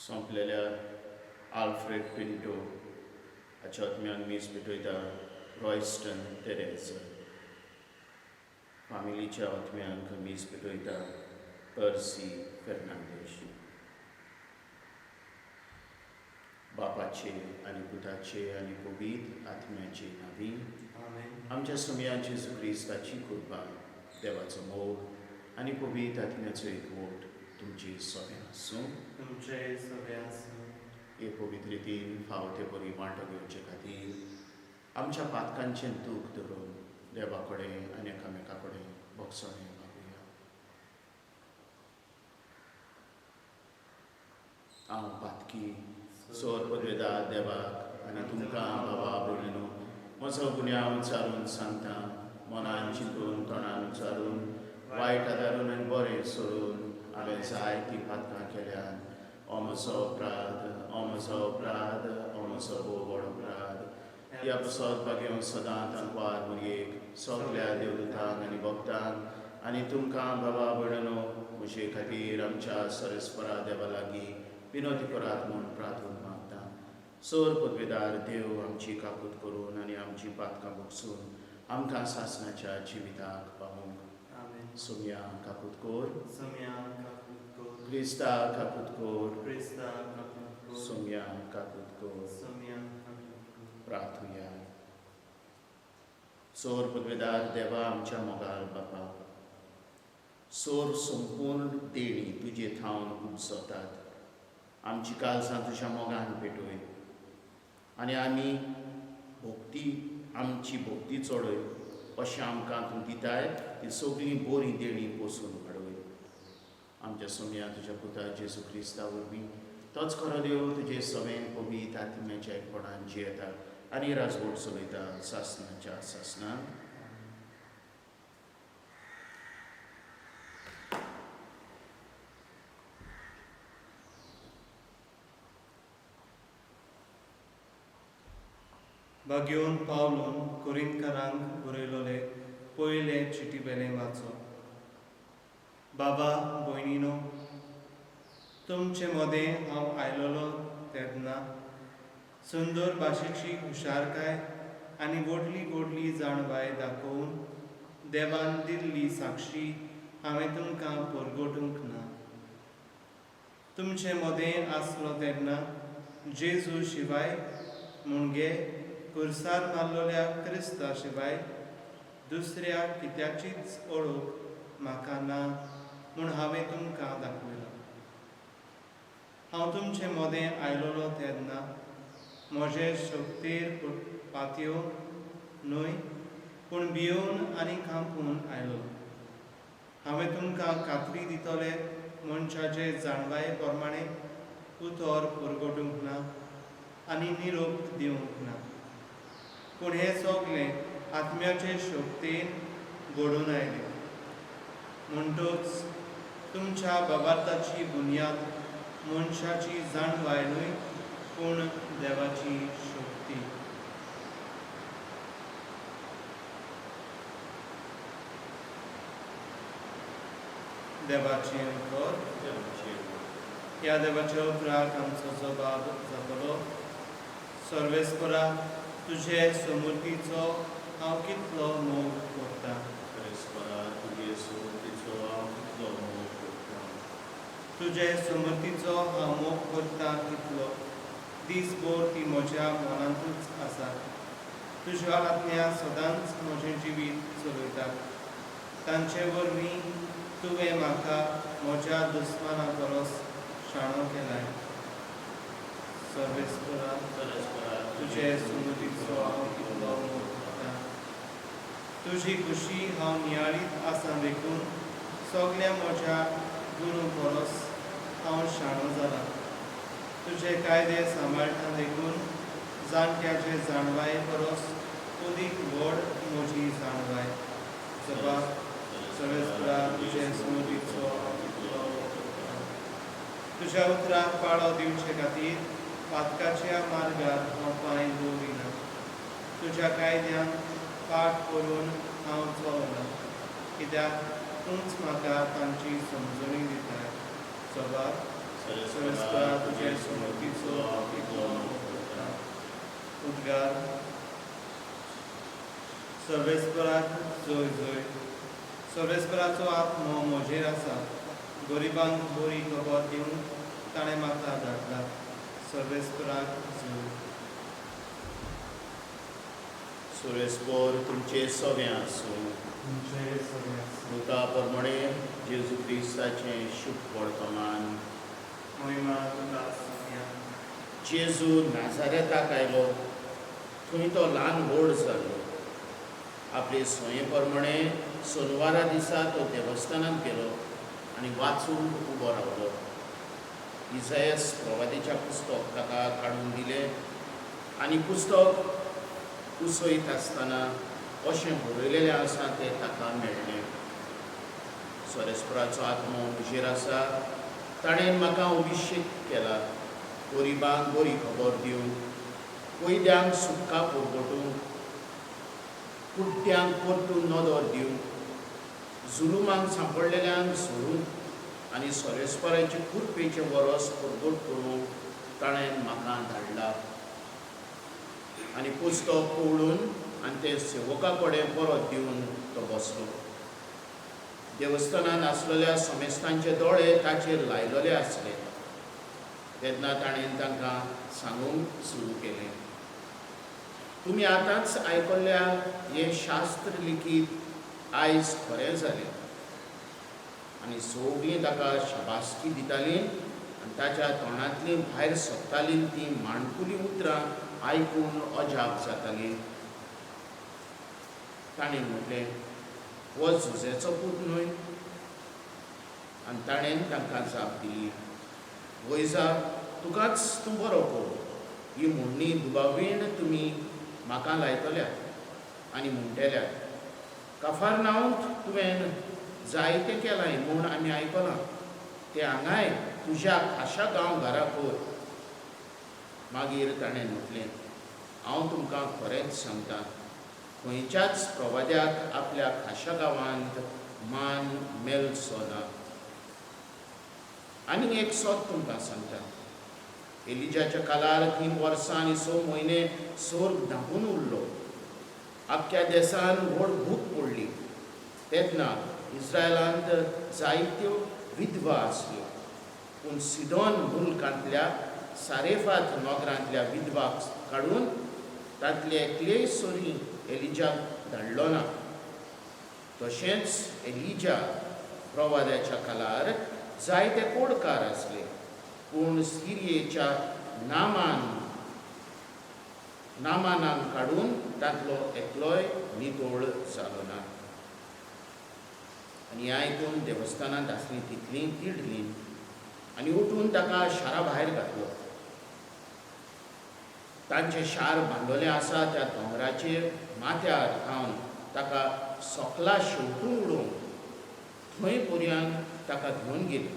सोंपलेल्या Alfred Pinto हाच्या आत्म्यान मीस भेटयता Royston Therese. फामिलीच्या आत्म्यांक मीस भेटयता पर्सी फेर्नांदीश. बापाचे आनी पुताचे आनी पवित्र आत्म्याचे नांवी. आमेन. आमच्या सोमया जेजू क्रिस्ताची कृपा, देवाचो मोग आनी पवित्र आत्म्याचो एकवट तुमचे सोबें आसूं. तुमचे सगळे आसूं. हे पवित्र रितीन फावो ते परी वांटो घेवचे खातीर आमच्या पातकांचें दूख धरून देवा कडेन आनी एकामेका कडेन भोगसणें मागुया. हांव पातकी सोर पदवेदार देवाक आनी तुमकां बाबा भयणीनो म्हजो गुन्यांव उच्चारून सांगता. मनान चिंतून, तोंडान उच्चारून, वायट आदारून आनी बरें सोडून हांवें जायतीं पातकां केल्यात. हो म्हजो अपराध, हो म्हजो अपराध, हो म्हजो भोव व्हड अपराध. ह्या पुसत बागेवन सदां तांकवार मुरयेक, सगल्या देवदूतांक आनी भक्तांक आनी तुमकां बाबा भयणीनो म्हजे खातीर आमच्या सरेस्परा देवा लागीं विनोती करात म्हूण प्रार्थून मागता. सोर पदवेदार देव आमची काकूत करून आनी आमची पातकां भोगसून आमकां सासणाच्या जिविताक पावोवंक. आमेन. सोमया काकूत कोर. सोमया काकूत कोर. क्रिस्ता काकूत कोर. क्रिस्ता काकूत कोर. सोमया काकूत कोर. सोमया काकूत कोर. प्रार्थुया. सोर पदवेदार देवा, आमच्या मोगाल बापा, सोर संपूर्ण देणी तुजे थावन उपजतात. आमची काळजां तुज्या मोगान पेटय आनी आमी भोक्ती आमची भोक्ती चडय अशें आमकां तूं दिताय ती सगळीं बरीं देणीं पोसून वाडय. आमच्या सोमया तुज्या पुता जेजू क्रिस्ता वरवीं, तोच खरो देव, तुजे सवें पवित्र आत्म्याच्या एकपणान जियेता आनी राजवट चलयता सासणाच्या सासणाक. बागेवन पावलून कोरिंतकारांक बरयलोले पयले चिटी बेले वाचो. बाबा भयणीनो, तुमचे मदें हांव आयलोलो तेन्ना सुंदर भाशेची हुशारकाय आनी व्हडली व्हडली जाणवाय दाखोवन देवान दिल्ली साक्षी हांवें तुमकां परगटूंक ना. तुमचे मदें आसलो तेन्ना जेजू शिवाय मुणगे कुर्सार मारलोल्या क्रिस्ता शिवाय दुसऱ्या कित्याचीच ओळख म्हाका ना म्हूण हांवें तुमकां दाखयलां. हांव तुमचे मदें आयलोलो तेन्ना म्हजे शक्तेर पातयो न्हय पूण भियोवन आनी कांपून आयलोलो. हांवें तुमकां खात्री दितले मनशाचे जाणवाये प्रमाणे उतर परगटूंक ना आनी निरोप दिवंक ना, पूण हें सगळें आत्म्याचे शक्तेन घडून आयलें. म्हणटच तुमच्या बाबार्थाची बुन्याद मनशाची जाणवाय न्हय पूण देवाची शक्ती. देवाचें उतर. ह्या देवाच्या उतराक आमचो जबाब जातलो. सर्वेस्परा, तुजे समृद्धीचो हांव कितलो मोग करता. परस्परा, तुजे सुमतीचो हांव कितलो मोग करता. तुजे समृद्धीचो हांव मोग करता कितलो, दीसभर ती म्हज्या मनांतूच आसा. तुज्यो आज्ञा सदांच म्हजें जिवीत चलयता. तांचे वरवीं तुवें म्हाका म्हज्या दुस्माना परस शाणो केलाय. सर्वेस्परा, परस्परा, तुजे सुमतीचो हांव कितलो मोग करता. तुजी खुशी हांव नियाळीत आसा देखून सगल्या म्हज्या गुरू परस हांव शाणो जाला. तुजे कायदे सांबाळटा देखून जाणट्याचे जाणवाये परस अदीक व्हड म्हजी जाणवाय. जबाब. सर्वेस्परा, तुजे सुमतीचो हांव कितलो मोग करता. तुज्या उतराक पाळो दिवचे खातीर पातकाच्या मार्गार हांव पांय दवरिना. तुज्या कायद्यान पाठ करून हांव चलना, कित्याक तूंच म्हाका तांची समजणी दिताय. जबाब. सर्वेस्परा तुजे समर्थीचो हांव कितलो मोग करता. उद्गार. सर्वेस्पराक जय जय. सर्वेस्पराचो आत्मो म्हजेर आसा. गरिबांक बरी खबर दिवंक ताणें म्हाका धाडला. सर्वेस्पराक जय. सुरेस्पोर तुमचे सगळें आसूं. तुमचे सगळें आसूं. लुका प्रमाणे जेजू क्रिस्ताचें शुभ वर्तमान. महिमा तुका सोम्या. जेजू नाजारेताक आयलो. थंय तो ल्हान व्हड जालो. आपले संये प्रमाणे सोनवारा दिसा तो देवस्थानांत गेलो आनी वाचूंक उबो रावलो. इजायस प्रवादीच्या पुस्तक ताका काडून दिलें आनी पुस्तक उसयत आसतना अशें बरयलेलें आसा तें ताका मेळ्ळें. सोरेस्पराचो आत्मो म्हजेर आसा, ताणें म्हाका अभिशेक केला गरिबांक बरी खबर दिवंक, कैद्यांक सुटका पुरवटूंक, कुड्ड्यांक परतून नदर दिवंक, जुलुमांक सांपडलेल्यांक सोडूंक आनी सोरेस्पराचे कुरपेचें वरस परगट करूंक ताणें म्हाका धाडला. आनी पुस्तक पळोवन आनी तें सेवका कडेन परत दिवन तो बसलो. देवस्थानांत आसलेल्या समेस्तांचे दोळे ताचेर लायलेले आसले. तेन्ना ताणें तांकां सांगूंक सुरू केलें, तुमी आतांच आयकल्ल्या हें शास्त्र लिखीत आयज खरें जालें. आनी सगळीं ताका शाबासकी दितालीं आनी ताच्या तोंडांतलीं भायर सरतालीं तीं माणकुलीं उतरां आयकून अजाप जातालीं. ताणें म्हटलें, हो जुजेचो पूत न्हय? आनी ताणें तांकां जाप दिली, वयजा तुकाच तूं बरो कर. ही म्हणणी दुबावीण तुमी म्हाका लायतल्यात आनी म्हणटेल्यात, काफारनांत तुवें जायतें केलां म्हूण आमी आयकलां, तें हांगाय तुज्या खाशा गांव घरा कर. मागीर ताणें म्हटलें, हांव तुमकां खरेंच सांगता, खंयच्याच प्रवाद्याक आपल्या खाशा गांवांत मान मेळचो ना. आनीक एक सोद तुमकां सांगता, एलिजाच्या कालार 3 वर्सां आनी 6 म्हयने सोर्ग धांपून उरलो. आख्ख्या देसान व्हड भूक पडली. तेन्ना इस्रायलांत जायत्यो विधवा आसल्यो, पूण सिडोन मुलकांतल्या सारेफात नगरांतल्या विधवाक काडून तांतले एकलेय सोरी एलिजाक धाडलो ना. तशेंच एलिजा प्रवाद्याच्या कालार जायते कोडकार आसले, पूण सिरियेच्या नामानाक काडून तांतलो एकलोय नितोळ जालो ना. आनी हें आयकून देवस्थानांत आसलीं तितलीं तिडलीं आनी उठून ताका शारा भायर घातलो. तांचें शार बांदलेलें आसा त्या दोंगराचेर माथ्यार थावन ताका सकला शेंवटून उडोवंक थंय पर्यंत ताका घेवन गेली.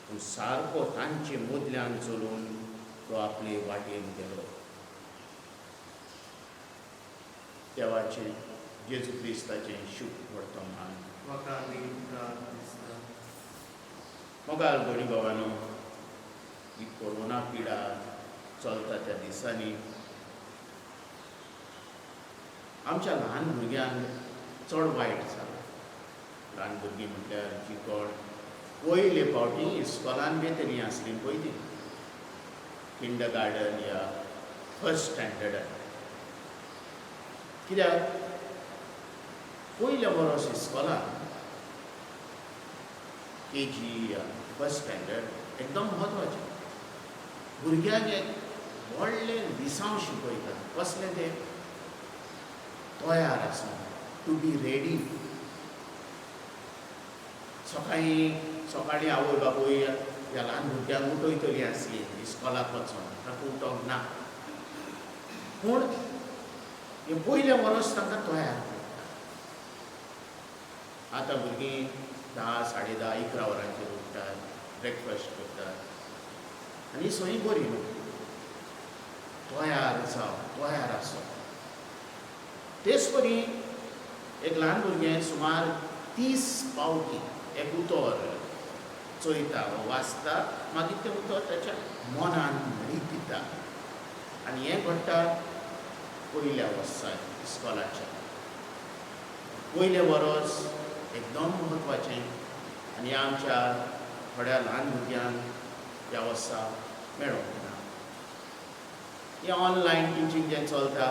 पूण सारको तांचे मदल्यान चलून तो आपले वाटेन गेलो. देवाचें जेजू क्रिस्ताचें शुभ वर्तमान. मोगाल भयणी भावानो, ही कोरोना पिडा चलता त्या दिसांनी आमच्या ल्हान भुरग्यांक चड वायट जालां. ल्हान भुरगीं म्हटल्यार जी कोण पयले फावटी इस्कॉलान वेतलीं आसलीं पळय ती किंडर गार्डन या फर्स्ट स्टँडर्डान. कित्याक पयल्या वर्स इस्कॉलान के जी या फर्स्ट स्टँडर्ड एकदम म्हत्वाचें. भुरग्यांक एक व्हडलें लिसांव शिकयता. कसलें तें? तयार आसूं, टू बी रेडी. सकाळीं सकाळीं आवय बापूय ह्या ल्हान भुरग्यांक उठयतलीं आसलीं इस्कॉलाक वचोन, ताका उठोवंक ना, पूण हें पयलें वर्स तांकां तयार करता. आतां भुरगीं 10, 10:30, 11 वरांचेर उठ्ठात, ब्रेकफास्ट करतात आनी संय बरी न्हू. तयार जाव, तयार आसो. तेच परी एक ल्हान भुरगें सुमार 30 पावटी एक उतर चोयता वाचता, मागीर तें उतर ताच्या मनान रिगिता. आनी हें घडटा पयल्या वर्सा इस्कॉलाच्या. पयलें वरस एकदम म्हत्वाचें आनी आमच्या थोड्या ल्हान भुरग्यांक ह्या वर्सा मेळोंक ना. हें ऑनलायन टिचींग जें चलता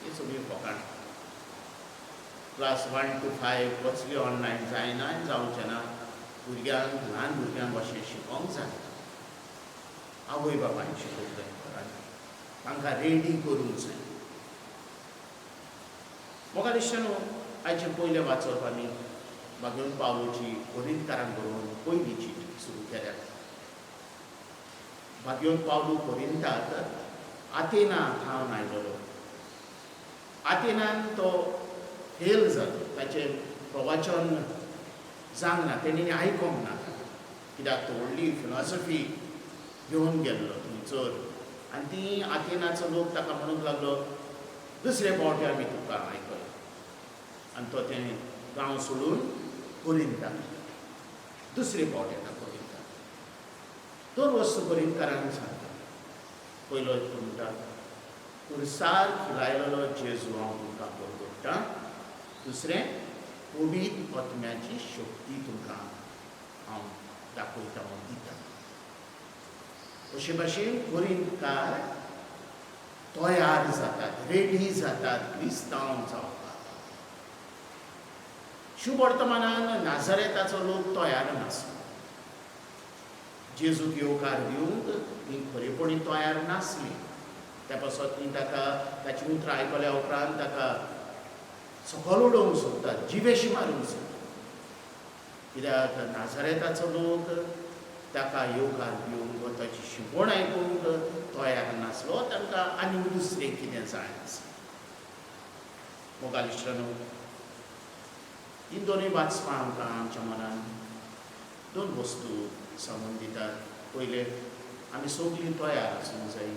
हें सगळीं फकाणां. क्लास 1 to 5 कसली ऑनलायन जायना आनी जावचें ना. भुरग्यांक, ल्हान भुरग्यांक अशें शिकोवंक जाय, आवय बापायन शिकोवंक जाय, तांकां रेडी करूंक जाय. म्हाका दिसता न्हू आयचें पयलें वाचप आमी भागेवन पावलूची कोरिंतकारांक बरोवन पयली चीट सुरू केल्या. भागेवन पावलू कोरिंताक आतेना थावन आयलेलो. आतेनान तो फेल जालो, ताचें प्रवचन जावंक ना, तेणी आयकोंक ना, कित्याक तो व्हडली फिलॉसफी घेवन गेल्लो थंयसर. आनी ती आतेनाचो लोक ताका म्हणूंक लागलो, दुसरे फावटी आमी तुका आयकलो. आनी तो तें गांव सोडून कोरिंताक दुसरे फावट येता. कोरिंताक दोन वस्तू कोरिंतकारांक सांगता. पयलो तो म्हणटा, खुर्सार खिलायलेलो जेजू हांव तुमकां परगट्टा. दुसरें, पवित्र आत्म्याची शक्ती तुमकां हांव दाखयता, हांव दिता. अशे भाशेन कोरिंतकार तयार जातात, रेडी जातात क्रिस्तांव जावपाक. शुभ वर्तमानान नाझरेताचो लोक तयार नासलो, जेजूक येवकार दिवंक ती खरेपणी तयार नासली. त्या पासत ती ताका ताची उतरां आयकल्या उपरांत ताका सकल उडोवंक सोदतात, जिवेशी मारूंक सोदतात, कित्याक नाझरेताचो लोक ताका येवकार दिवंक वा ताची शिकवण आयकूंक तयार नासलो. तांकां आनी दुसरें कितें जाय आसलें. मोगाल इश्टांनो, ही दोनूय वाचपां आमकां आमच्या मनान दोन वस्तू सांगून दितात. पयलें, आमी सगळीं तयार आसूंक जाय.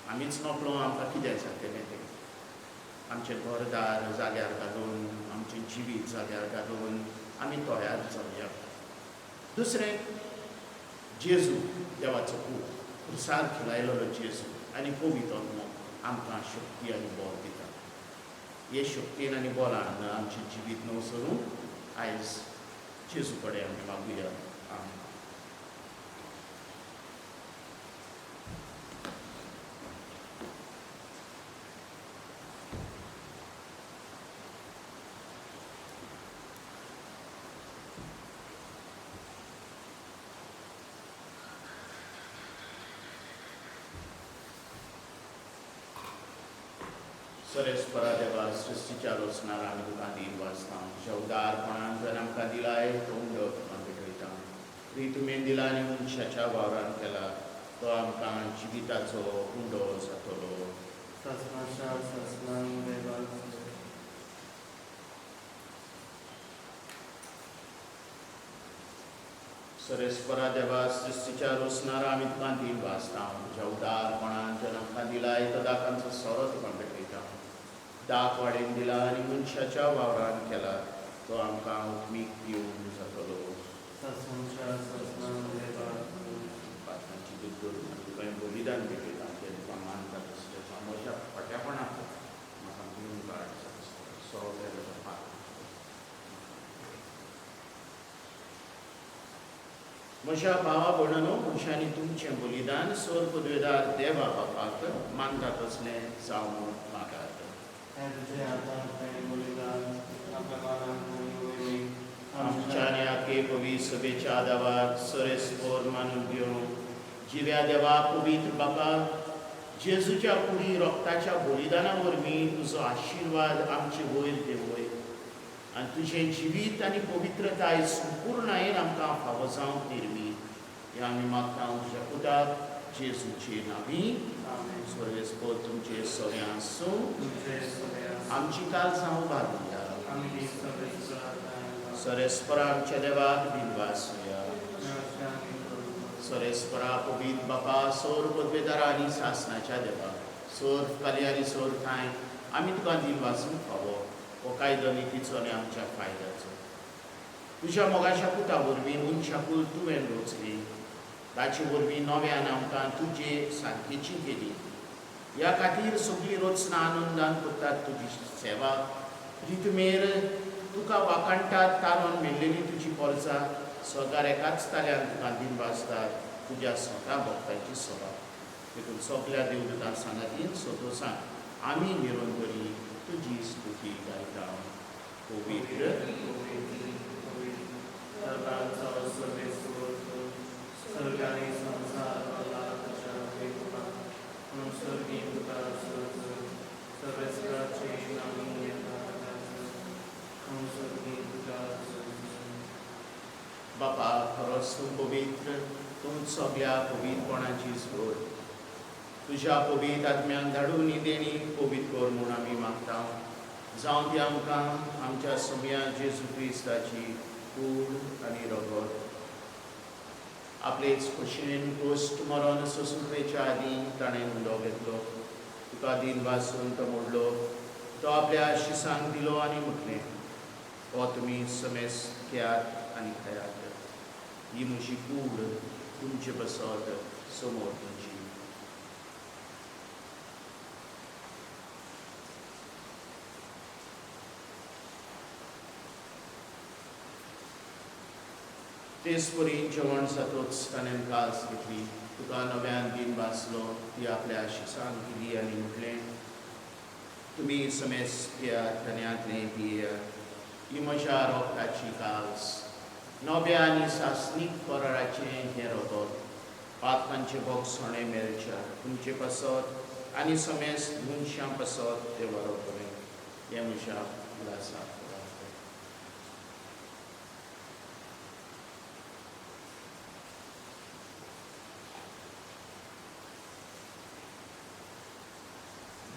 आमीच नकळो आमकां कितें जातलें तें. आमचें घरदार जाग्यार घालून, आमचें जिवीत जाग्यार घालून आमी तयार जावया. दुसरें, जेजू देवाचो पूत, खुर्सार खिलायलेलो जेजू आनी पवित्र आत्मो आमकां शक्ती आनी बळ दिता. हे शक्तीन आनी बळान आमचें जिवीत न्हू सरूंक आयज जेजू कडेन आमी मागुया. आमेन. सरेस्परा देवा, सृश्टीच्या रोसणार आमी तुका दीन वाचता. तुज्या उदारपणान तुवें आमकां दिलाय तो उंडो तुका भेटयता. तुवें दिला आनी मनशाच्या वावरान केला तो आमकां जिविताचो उंडो जातलो. सरेस्परा देवा, सृश्टीच्या रोसणार आमी तुका दीन वाचता. तुज्या उदारपणान तुवें आमकां दिलाय तो दाकांचो सोरो तुका भेटयता. दाक वाडीन दिला आनी मनशाच्या वावरान केला तो आमकां उत्मीक दिवन जातलो. पात्रांची दूद करून आनी तुका हें बलिदान भेटयता तें तुका मानता तसलें म्हज्या खोट्यापणाक म्हाका दिवन काड. सगळें म्हज्या पात्रां म्हज्या भावा भयणांनो, मनशांनी तुमचें बलिदान सोर पदवेदार देवा बापाक मानता तसलें जावं मागात. आमच्या आनी आखे पवी सभेच्या देवाक सरेस्पोर मानून घेवन जिव्या देवा पवित्र बापा जेजूच्या कुडी रोगताच्या बलिदाना वरवीं तुजो आशिर्वाद आमचे वयर देवय आनी तुजें जिवीत आनी पवित्रताय संपूर्णायेन आमकां फावो जावंक निर्मी. हें आमी मागता तुज्या पुताक जेजूचे नांवी. सर्वेस्पोर तुमचे सगळें आसूं. आमची काळजां उबारुया. सरेस्परा आमच्या देवाक दिनवासुया. सरेस्परा पवित्र बापा सोर पदवेदारा आनी सासनाच्या देवा सोर काली आनी सोर ठांय आमी तुका दिनवासूंक फावो. हो कायदो नितीचो आनी आमच्या फायद्याचो. तुज्या मोगाच्या पुता वरवीं मनशाकूल तुवें रचली, ताचे वरवीं नव्यान आमकां तुजे सारकेची केली. ह्या खातीर सगळीं रचना आनंदान करतात तुजी सेवा. रितमेर तुका वाखाणटात तारोन मेळ्ळेली तुजी पोरसा सदां एकाच ताल्यान तुका दिनवासतात तुज्या स्वता भक्तांची सभा. देखून सगल्या देवदूतां सांगातीन सोदोसान आमी निरंतरी तुजी स्तुती गायता. पवित्र बापा, खरोच तूं पवित्र, तूं सगल्या पवित्रपणाची जोड. तुज्या पवित्र आत्म्याक धाडून ही देणी पवित्र कर म्हूण आमी मागता. जावं ती आमकां आमच्या सोम्या जेजू क्रिस्ताची कूड आनी रगत. आपलेच खोशयेन कोश्ट मरण सोंसूंक आदीं ताणें उंडो घेतलो, तुका दिन वासून तो मोडलो, तो आपल्या शिसांक दिलो आनी म्हटलें, हो तुमी समेस घेयात आनी खायात, ही म्हजी कूड तुमचे बसत समोर तुमची. तेच परी जेवण जातोच ताणें कास घेतली, तुका नव्यान दिन वाचलो, ती आपल्या शिसांक दिली आनी म्हटलें, तुमी समेस घेयात आनी हांतलें पियेयात, ही म्हज्या रोगताची कास, नव्या आनी सासणीक कराराचें हें रगत, पातकांचें भोगसणें मेळच्या तुमचे पासत आनी समेस मनशां पासत तें बरोवपलें. हें म्हज्या उडासाक.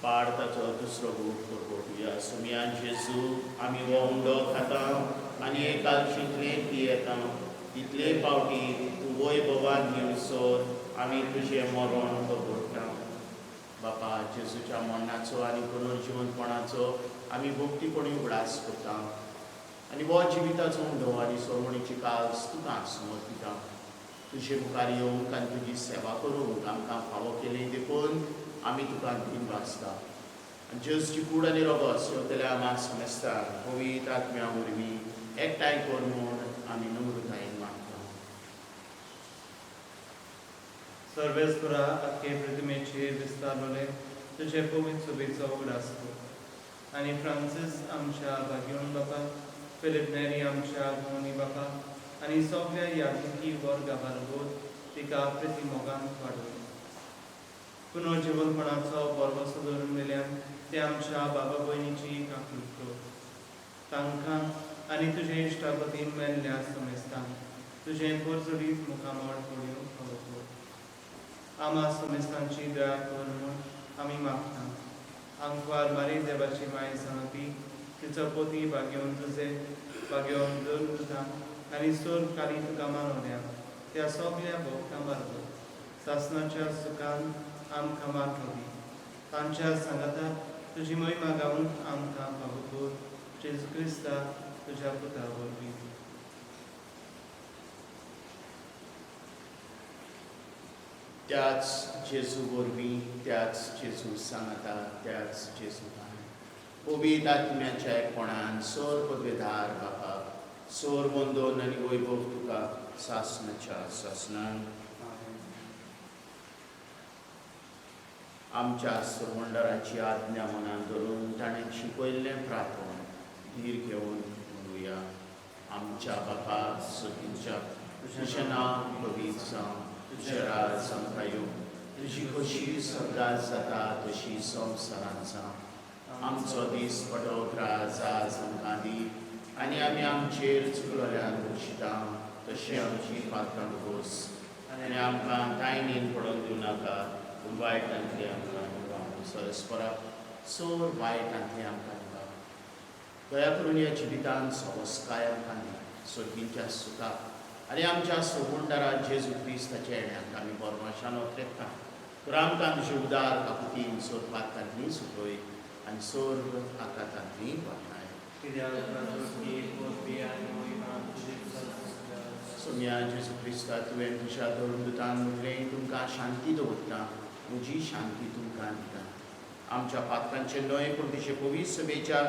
बाळ ताचो दुसरो गूट करपा सुमयान जेजू आमी हो उंडो खाता आनी एक कालशींतलें पियेता, तितले पावटी तूं वैभवान येवसर आमी तुजें मरण करपा. बापा, जेजूच्या मरणाचो आनी पुनर्जिवनपणाचो आमी भक्तीपणी उगडास करता आनी हो जिविताचो उंडो आनी सोडवणीची काल्स तुका समर्पिता. तुजे मुखार येवंक आनी तुजी सेवा करूंक आमकां फावो केली देखून आमी तुका दिन वाचता. आनी जेजूची कूड आनी रगत सेवतल्या आमा समेस्तान पवित्र आत्म्या वरवीं एकठांय कर म्हूण आमी नम्रतायेन मागता. सर्वेस्परा, आख्खे प्रतिमेचेर विस्तारलोले तुजे पवित्र सोबेचो उगडास कर आनी फ्रांसीस आमच्या भाग्योन बापा, फिलीप नेरी आमच्या मोनी बापा आनी सगल्या यादीकी वर्गा बरोबर तिका प्रिती मोगान वाडोवं. पुनर्जिवनपणाचो बरवसो धरून मेल्यान ते आमच्या बाबा भयणीची काकूट कर. तांकां आनी तुजे इश्टागतीन मेल्ल्या समेस्तांक तुजें परजळीत मुखामळ पळोवंक फावो कर. आमा समेस्तांची दया कर म्हूण आमी मागता. आंकवार मारी देवाची माय सांगपी तिचो पोती भाग्योवन तुजे भाग्योवन दुर्दुता आनी सोर काली तुका मानवल्या त्या सगल्या भोगतां बरोबर सासणाच्या सुखान आमकां मारतली. तांच्या सांगाता तुजी महिमा गावूंक आमकां फावो कर, जेजू क्रिस्ता तुज्या पुता वरवीं. त्याच जेजू वरवीं, त्याच जेजू सांगाता, त्याच जेजू पवित्र आत्म्याच्या एकपणान सोर पदवेदार बापा, सोर वंदन आनी वैभव तुका सासणाच्या सासणान. आमच्या सरवंडराची आज्ञा मनान धरून ताणें शिकयल्लें प्रार्थन धीर घेवन म्हणुया. आमच्या बापा सगळींच्या, तुजें नांव पवित्र जावं, तुजें राज आमकां येवं, तुजी खोशी सदांच जाता तशी संवसारांत जावं. आमचो दीस पडो ग्रास आज आमकां दी आनी आमी आमचेर चुकलोल्यान बक्षिता तशें आमची पात्रां खोस आनी आमकां तायणीन पडोवन दिवं नाका, पूण वायटांतली आमकां निवार. सरस्परा सोर वायटांतली आमकां निवार. दया करून ह्या जिवितान सवस्काय आमकां दी, सर्गींच्या सुखाक आनी आमच्या सोगुंडारा जेजू क्रिस्ताच्या येण्याक आमी बरमाशान ओतरेता. तर आमकां तुजे उदार काकुतीन सोर पात्रांतली सुखय आनी सोर आकांतांतली वाटाय. सोम्या जेजू क्रिस्ता, तुवें तुज्या धर्मदूतान म्हटलें, तुमकां शांती दवरता, म्हजी शांती तुमकां दिता. आमच्या पातकांचे न्हय पूण तुजे पवित्र सभेच्या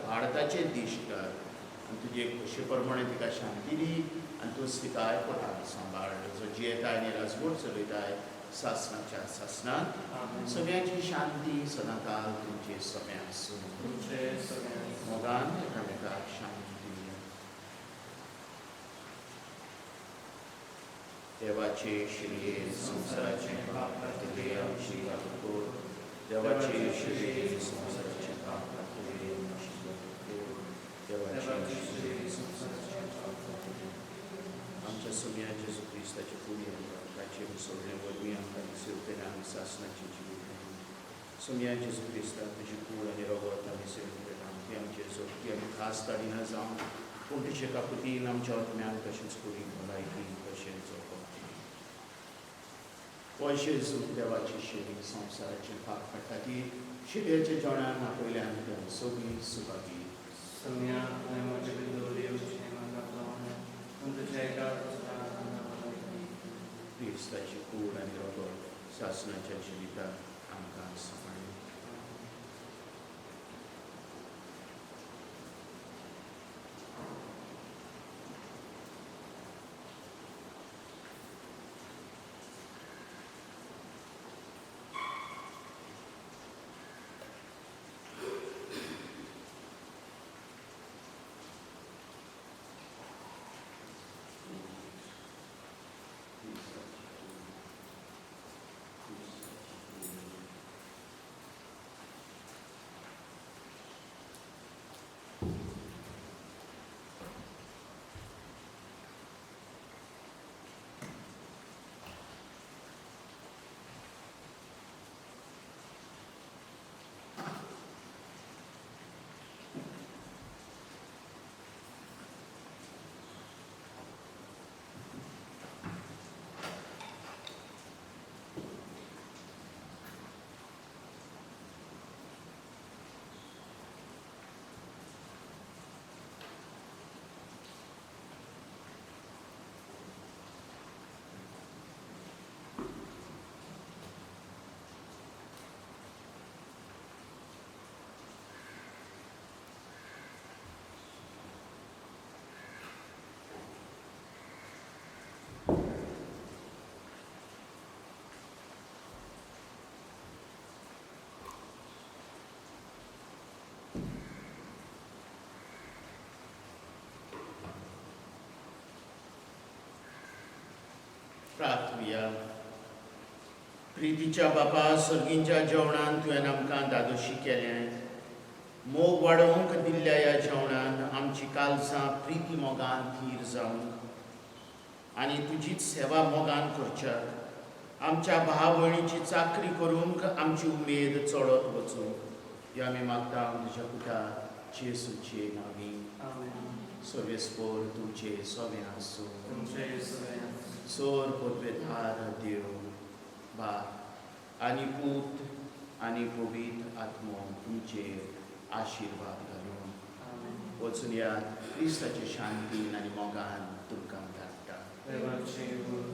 भारताचे देश कर आनी तुजे खोशे प्रमाणे तिका शांती दी आनी तूंच तिका पोटाक सांबाळ, जो जियेताय आनी राजवट चलयताय सासणाच्या सासणांत. सगळ्यांची शांती सदांकाल तुमचे सगळ्यां आसूं. मोगान एकामेकाक शांती दिवया. देवाचे शिरये संवसाराचें पाप काडटले आमची काकुळट कर. देवाचे शिरये संवसाराचें पाप काडटले आमची काकुळट कर. देवाचे शिरये संवसाराचें पाप काडटले. आमच्या सोम्या जेजू क्रिस्ताचे पुण्य ताचे सोडणे वरवीं आमकां सेवतेल्यान सासणाची जिवीत मेळूं. सोम्या जेजू क्रिस्ता, तुजी कूड आनी रगत आमी सेवतेल्यान ती आमचेर सोडटी आमी खास काडिना जावन पूण तुजे काकुतीन आमच्या आत्म्यान तशेंच कुडीक भलायकी तशेंच जगप. हो जेजू देवाची शेरी संवसाराचें पाप काडटा. ती शिरयेच्या जेवणान आपयल्यान तें सगळीं सुभागी. सम्या, तुवें म्हजे भितर येवचें म्हाका फावना, पूण तुज्या एका उतरान म्हाका भलायकी दी. क्रिस्ताची कूड आनी रगत सासणाच्या जिविताक आमकां सांबाळूं. प्रार्थुया. प्रितीच्या बापा, सर्गींच्या जेवणान तुवें आमकां दादोशी केलें. मोग वाडोवंक दिल्ल्या ह्या जेवणान आमची कालसां प्रिती मोगान थीर जावंक आनी तुजीच सेवा मोगान करच्याक, आमच्या भाव भयणीची चाकरी करूंक आमची उमेद चडत वचूंक. ह्यो आमी मागता तुज्या पुता जेसूचे नांवी. आमेन. सर्वेस्पोर तुमचे सगळें आसूं. तुमचे सगळें आसूं. सोर पदवेधार देव बाप आनी पूत आनी पवित्र आत्मो तुमचेर आशिर्वाद घालून. आमेन. वचून या, क्रिस्ताचे शांतीन आनी मोगान तुमकां धाडटा. देवाचे.